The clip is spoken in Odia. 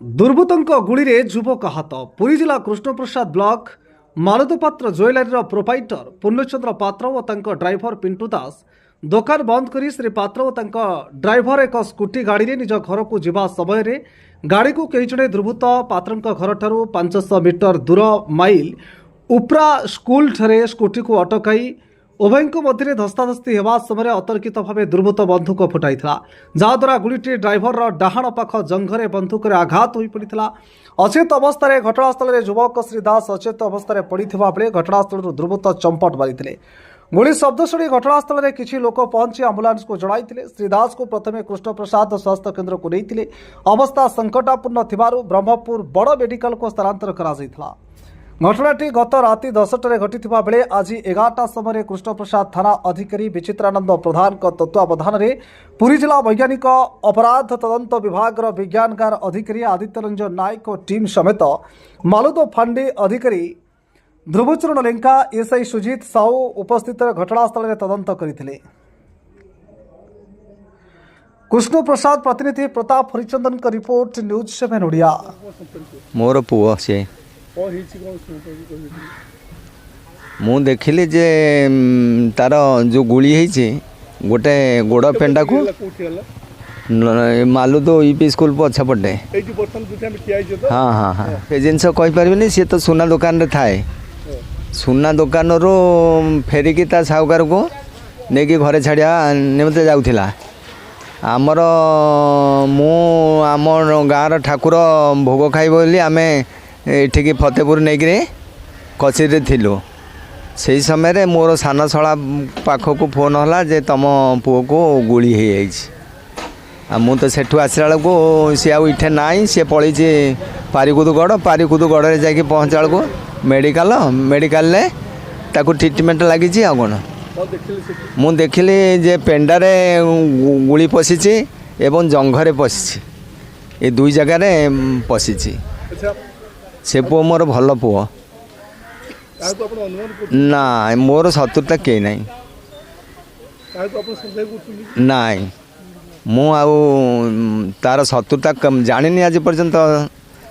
ଦୁର୍ବୃତ୍ତଙ୍କ ଗୁଳିରେ ଯୁବକ ହାତ। ପୁରୀ ଜିଲ୍ଲା କୃଷ୍ଣପ୍ରସାଦ ବ୍ଲକ ମାଲୁଦପାତ୍ର ଜୁଏଲାରୀର ପ୍ରୋପାଇଟର ପୂର୍ଣ୍ଣଚନ୍ଦ୍ର ପାତ୍ର ଓ ତାଙ୍କ ଡ୍ରାଇଭର ପିଣ୍ଟୁ ଦାସ ଦୋକାନ ବନ୍ଦ କରି ଶ୍ରୀ ପାତ୍ର ଓ ତାଙ୍କ ଡ୍ରାଇଭର ଏକ ସ୍କୁଟି ଗାଡ଼ିରେ ନିଜ ଘରକୁ ଯିବା ସମୟରେ ଗାଡ଼ିକୁ କେହି ଜଣେ ଦୁର୍ବୃତ୍ତ ପାତ୍ରଙ୍କ ଘରଠାରୁ 500 ମିଟର ଦୂର ମାଇଲ ଉପରା ସ୍କୁଲଠାରେ ସ୍କୁଟିକୁ ଅଟକାଇ ଉଭୟଙ୍କ ମଧ୍ୟରେ ଧସ୍ତାଧସ୍ତି ହେବା ସମୟରେ ଅତର୍କିତ ଭାବେ ଦୁର୍ବୃତ୍ତ ବନ୍ଧୁକ ଫୁଟାଇଥିଲା, ଯାହାଦ୍ୱାରା ଗୁଳିଟି ଡ୍ରାଇଭରର ଡାହାଣ ପାଖ ଜଙ୍ଘରେ ବନ୍ଧୁକରେ ଆଘାତ ହୋଇପଡ଼ିଥିଲା। ଅଚେତ ଅବସ୍ଥାରେ ଘଟଣାସ୍ଥଳରେ ଯୁବକ ଶ୍ରୀ ଦାସ ଅଚେତ ଅବସ୍ଥାରେ ପଡ଼ିଥିବା ବେଳେ ଘଟଣାସ୍ଥଳରୁ ଦୁର୍ବୃତ୍ତ ଚମ୍ପଟ ମାରିଥିଲେ। ଗୁଳି ଶବ୍ଦ ଶୁଣି ଘଟଣାସ୍ଥଳରେ କିଛି ଲୋକ ପହଞ୍ଚି ଆମ୍ବୁଲାନ୍ସକୁ ଜଣାଇଥିଲେ। ଶ୍ରୀ ଦାସକୁ ପ୍ରଥମେ କୃଷ୍ଣପ୍ରସାଦ ସ୍ୱାସ୍ଥ୍ୟ କେନ୍ଦ୍ରକୁ ନେଇଥିଲେ। ଅବସ୍ଥା ସଙ୍କଟାପନ୍ନ ଥିବାରୁ ବ୍ରହ୍ମପୁର ବଡ଼ ମେଡିକାଲକୁ ସ୍ଥାନାନ୍ତର କରାଯାଇଥିଲା। ଘଟଣାଟି ଗତ ରାତି 10ଟାରେ ଘଟିଥିବା ବେଳେ ଆଜି 11ଟା ସମୟରେ କୃଷ୍ଣପ୍ରସାଦ ଥାନା ଅଧିକାରୀ ବିଚିତ୍ରାନନ୍ଦ ପ୍ରଧାନଙ୍କ ତତ୍ତ୍ୱାବଧାନରେ ପୁରୀ ଜିଲ୍ଲା ବୈଜ୍ଞାନିକ ଅପରାଧ ତଦନ୍ତ ବିଭାଗର ବିଜ୍ଞାନଗାର ଅଧିକାରୀ ଆଦିତ୍ୟ ରଞ୍ଜନ ନାୟକ ଓ ଟିମ୍ ସମେତ ମାଲୁଦ ଫାଣ୍ଡି ଅଧିକାରୀ ଧ୍ରୁବଚରଣ ଲେଙ୍କା, ଏସ୍ଆଇ ସୁଜିତ ସାହୁ ଉପସ୍ଥିତରେ ଘଟଣାସ୍ଥଳରେ ତଦନ୍ତ କରିଥିଲେ। କୃଷ୍ଣପ୍ରସାଦ ପ୍ରତିନିଧି ପ୍ରତାପ ହରିଚନ୍ଦନଙ୍କ ରିପୋର୍ଟ, ନ୍ୟୁଜ୍ 7 ଓଡ଼ିଆ। ମୋର ପୁଅ ସିଏ। କ'ଣ ହେଇଛି, କ'ଣ ଶୁଣିବାକୁ କହିବେ? ମୁଁ ଦେଖିଲି ଯେ ତାର ଯେଉଁ ଗୁଳି ହେଇଛି ଗୋଟେ ଗୋଡ଼ ପେଣ୍ଡାକୁ। ହେଲା, କୋଉଠି ହେଲା? ମାଲୁଦ ୟୁପି ସ୍କୁଲ ପଛପଟେ। ଏଇଠି ବର୍ତ୍ତମାନ ଯୋଉଠି ଆମେ ଠିଆ ହେଇଛେ ତ? ହଁ, ସେ ଜିନିଷ କହିପାରିବିନି। ସିଏ ତ ସୁନା ଦୋକାନରେ ଥାଏ। ସୁନା ଦୋକାନରୁ ଫେରିକି ତା ସାହୁକାରକୁ ନେଇକି ଘରେ ଛାଡ଼ିବା ନିମନ୍ତେ ଯାଉଥିଲା। ଆମର ମୁଁ ଆମ ଗାଁର ଠାକୁର ଭୋଗ ଖାଇବ ବୋଲି ଆମେ ଏଠିକି ଫତେପୁର ନେଇକିରି କଚେରୀରେ ଥିଲୁ। ସେଇ ସମୟରେ ମୋର ସାନ ଶଳା ପାଖକୁ ଫୋନ୍ ହେଲା ଯେ ତୁମ ପୁଅକୁ ଗୁଳି ହେଇଯାଇଛି। ଆଉ ମୁଁ ତ ସେଠୁ ଆସିଲା ବେଳକୁ ସିଏ ଆଉ ଏଠି ନାହିଁ, ସିଏ ପଳେଇଛି ପାରିକୁଦ ଗଡ଼। ପାରିକୁଦ ଗଡ଼ରେ ଯାଇକି ପହଞ୍ଚିଲା ବେଳକୁ ମେଡ଼ିକାଲରେ ତାକୁ ଟ୍ରିଟମେଣ୍ଟ ଲାଗିଛି। ଆଉ କ'ଣ? କ'ଣ ଦେଖିଲେ ସେଠି? ମୁଁ ଦେଖିଲି ଯେ ପେଣ୍ଡାରେ ଗୁଳି ପଶିଛି ଏବଂ ଜଙ୍ଘରେ ପଶିଛି। ଏ ଦୁଇ ଜାଗାରେ ପଶିଛି। ସେ ପୁଅ ମୋର ଭଲ ପୁଅ। କାହାକୁ ଆପଣ ଅନୁମାନ କରୁଛନ୍ତି? ନା, ମୋର ଶତ୍ରୁତା କେହି ନାହିଁ। କାହାକୁ ଆପଣ ସନ୍ଦେହ କରୁଛନ୍ତି? ନାଇଁ, ମୁଁ ଆଉ ତାର ଶତ୍ରୁତା ଜାଣିନି ଆଜି ପର୍ଯ୍ୟନ୍ତ।